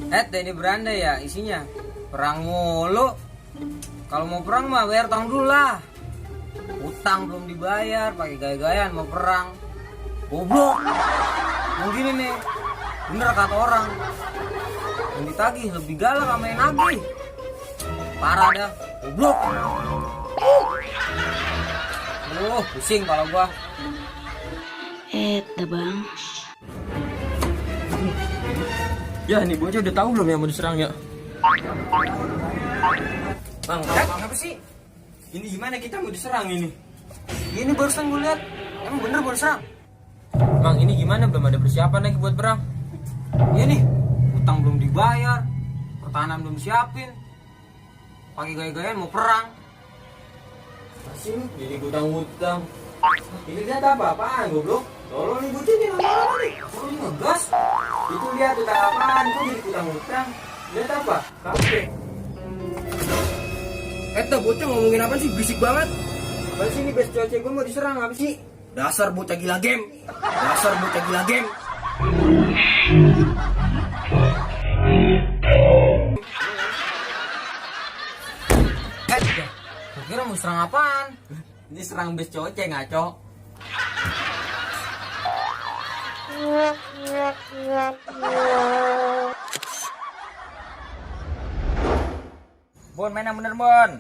Ini beranda ya isinya. Perang mulu. Kalau mau perang mah bayar utang dulu lah. Utang belum dibayar, pakai gaya-gayaan mau perang. Goblok. Mau gini nih. Bener kata orang. Yang ditagih lebih galak sama yang nagih. Parah dah. Goblok. Pusing kalau gua. Dah bang. Ya, nih bocah udah tahu belum yang mau diserang ya? Bang, apa sih? Ini gimana kita mau diserang ini? Ini barusan gue lihat. Emang bener mau diserang? Bang, ini gimana? Belum ada persiapan lagi buat perang. Iya nih, utang belum dibayar, pertahanan belum siapin, pakai gaya-gayaan mau perang. Masih jadi utang-utang. Ini lihat apa-apaan goblok? Tolong nih bocah nih lama-lama nih. Kok lu ngegas? Itu lihat utang apaan? Kok jadi utang-utang? Lihat apa? Kafe. Bocah ngomongin apa sih? Berisik banget. Apa sih ini best cewek gue mau diserang apa sih? Dasar bocah gila game. Dasar bocah gila game. Kira mau serang apaan? Ini serang best cowok ngaco. Bon, main yang bener, Bon.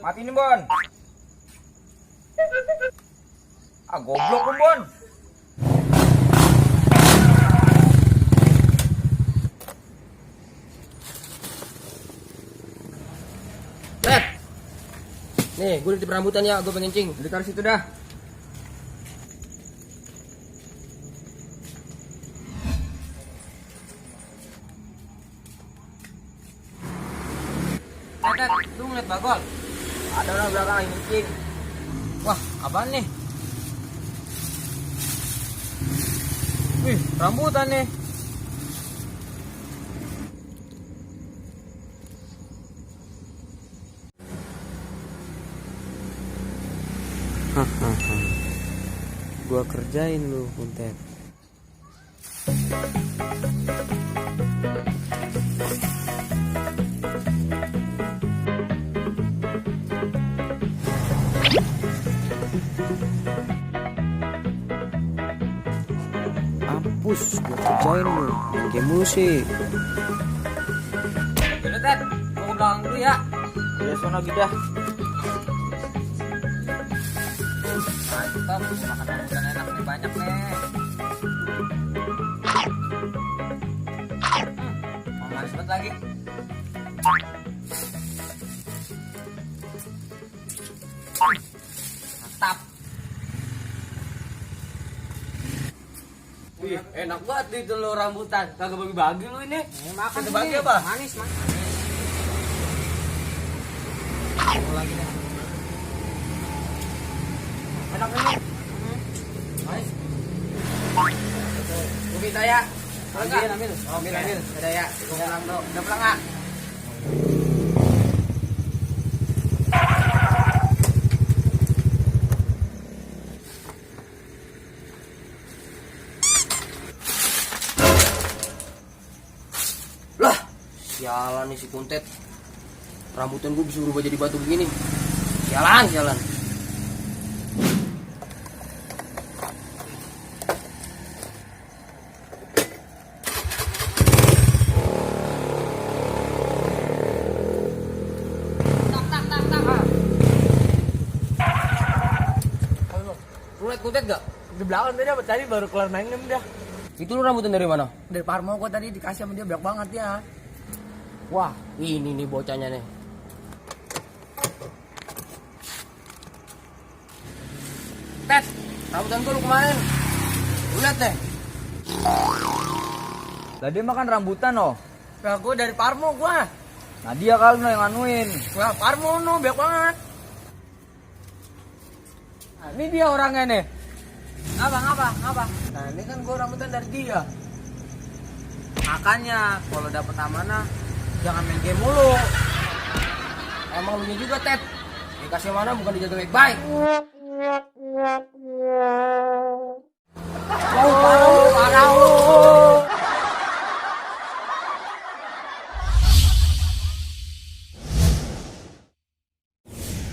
Matiin, Bon. Ah, goblok lu, Bon. Nih, gue di rambutan ya, gue pengen cing. Di taruh situ dah. Lu ngeliat bagol? Ada orang belakang yang cing. Wah, apaan nih? Wih, rambutan nih. Gua kerjain lu, Kuntet. Mampus, gua kerjain lu. Pakai musik. Yaudah, Ted. Gua ke belakang dulu ya. Ya sono gitu. Mantap, makan rambutan enak nih, banyak nih. Mau manis banget lagi. Mantap. Wih, enak banget itu lo rambutan. Kagak bagi-bagi lu ini. Makan Kita bagi nih. apa? Manis. Mau lagi nih. Enak ini. Mas, Gue minta ya. ambil. Ambil. Ada ya. Gue pulang dong. Udah pulang nggak? Lah, sialan nih si Kuntet. Rambutan gue bisa berubah jadi batu begini. Sialan. Lu liat Kuntet gak? Di belakang tadi baru kelar main dah. Itu lu rambutan dari mana? Dari Parmo gua tadi dikasih sama dia banyak banget ya. Wah, ini nih bocahnya nih. Tes, rambutan gua lu kemarin. Lu liat deh. Tadi makan rambutan loh. Ya gua dari Parmo gua. Nah dia kali no yang nganuin. Wah, Parmo no banyak banget. Nah, ini dia orangnya nih. Ngapa? Nah, ini kan gua rambutan dari dia. Makanya kalau dapet amanah jangan main game mulu. Emang lu juga, Ted. Dikasih mana bukan dijaga baik-baik. Wow, parah.